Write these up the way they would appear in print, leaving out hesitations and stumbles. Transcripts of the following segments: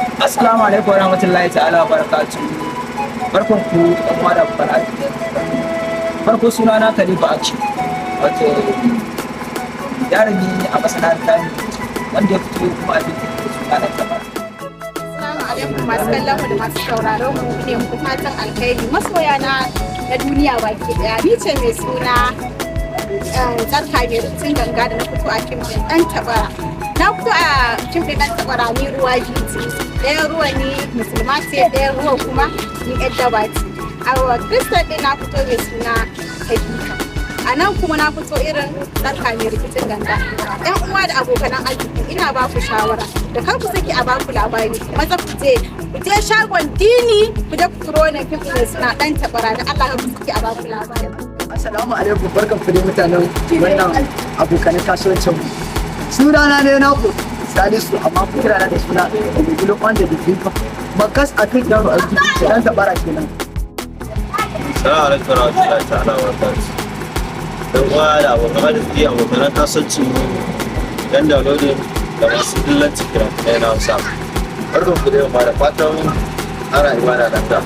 Assalamu alaikum warahmatullahi ta'ala wa barakatuh. Barkan ku, ɗan uwa da abokan arziki. Farko, suna na Khalifa Action. Wato jarumi a masana'antar wanda ya fito kuma a fito da suna Ɗan Tabara. Assalamu alaikum, masu kallon mu da masu sauraron mu, ne muku fatan alkhairi, masoya na na duniya baki daya. Ni ce mai suna Tsarka mai rubutun ganga da na fito a fim din Dan Tabara. Na fito a fim din Dan Tabara, ni ruwa biyu ce. Ɗayan ruwa ni musulma ce, ɗayan ruwa kuma ni yar daba ce. A Kristan din na fito mai suna Khadija. A nan kuma na fito irin Tsarka mai rikicin ganga. Yan uwa da abokanan arziki, ina ba ku shawara da kar ku saki a baku labari. Maza ku je shagon Dini, ku je ku turo wannan fim ɗin suna Dan Tabara. Da Allah ku saki a baku labari. Assalamu alaikum, barkan ku dai mutanen wannan abokanan kasuwancin mu. Sunana ne naku Salisu, amma ku kira na da suna Obidilo wanda da Jifa. Makas a kan yaro aiki Dan Tabara kenan. Salamu alaikum warahmatullahi ta'ala wa barakatuh. Dan uwa da abokan arziki, abokan kasuwancin mu, yan downloading da masu dillancin fina-finai na Hausa. Barkan ku da yamma, da fatan ana ibada lafiya.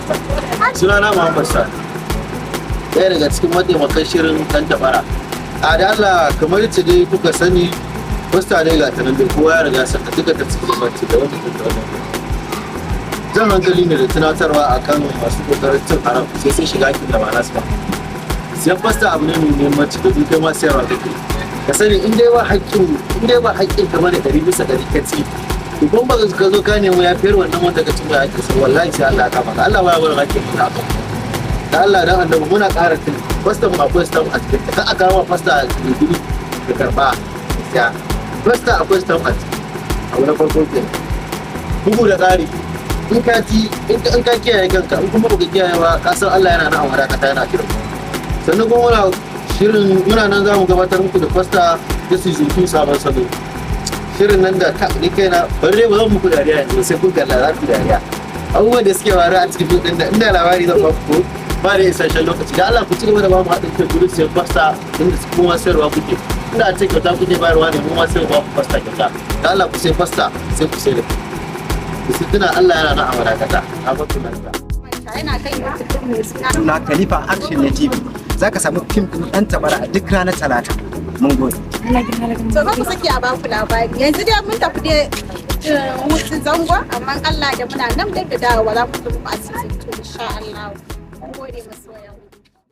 Sunana Muhammad Sani, ɗaya daga cikin mataimakan shirin Dan Tabara. A da Allah, kamar yadda dai kuka sani, poster dai ga ta nan dai, kowa ya riga saka duka ta cikin bacci da wanda ta wannan. Jan hankali ne da tunatarwa akan masu kokarin cin haram sai sun shiga aikin da ba nasu ba. Siyan poster abu ne mai muhimmanci domin kai ma sayarwa kake. Ka sani, in dai ba haƙƙin ka bane 100% ka ci, to kuma ba ka zo ka nemi yafiyar wannan wanda ka ci mai haƙƙin sa, wallahi sai Allah ya kama ka. Allah baya barin haƙƙin ka. Da Allah dan Annabi, muna ƙara tuni, poster mu akwai stamp a cikin ta. Ka aka kama poster a guri ka karɓa ya poster, akwai stamp a ciki. Abu na farko kenan. Bugu da ƙari, in ka ci, in ka kiyaye kanka, in kuma baka kiyaye ba, ka san Allah yana nan a wadakata yana kiran. Sannan kuma muna shirin, muna nan za mu gabatar muku da poster da season 2, sabon salo. Shirin nan da ka ni kaina bari dai ba zan muku dariya yanzu, sai kun kalla za ku dariya. Abubuwan da suke faruwa a cikin fim din da inda labari zan ba ku, ba da isasshen lokaci. Da Allah ku ci gaba da ba mu haɗin kai gurin siyan poster, inda su kuma sayarwa kuke. Inda a ce kyauta kuke bayarwa ne, mu ma sai mu ba ku poster kyauta. Da Allah ku sai poster, sai ku sai da ku sai tuna Allah yana nan a wadakata. A ba ku lafiya. Yana kan YouTube din mai suna Suna Khalifa Action na TV. Za ka samu fim ɗin Ɗan Tabara a duk ranar Talata. Mun gode. To, ba ku saki a baku labari. Yanzu dai mun tafi dai hutun zango, amma Allah da muna nan da dawowa, za ku zo muku a season 2 insha Allah. Mun gode, masoya.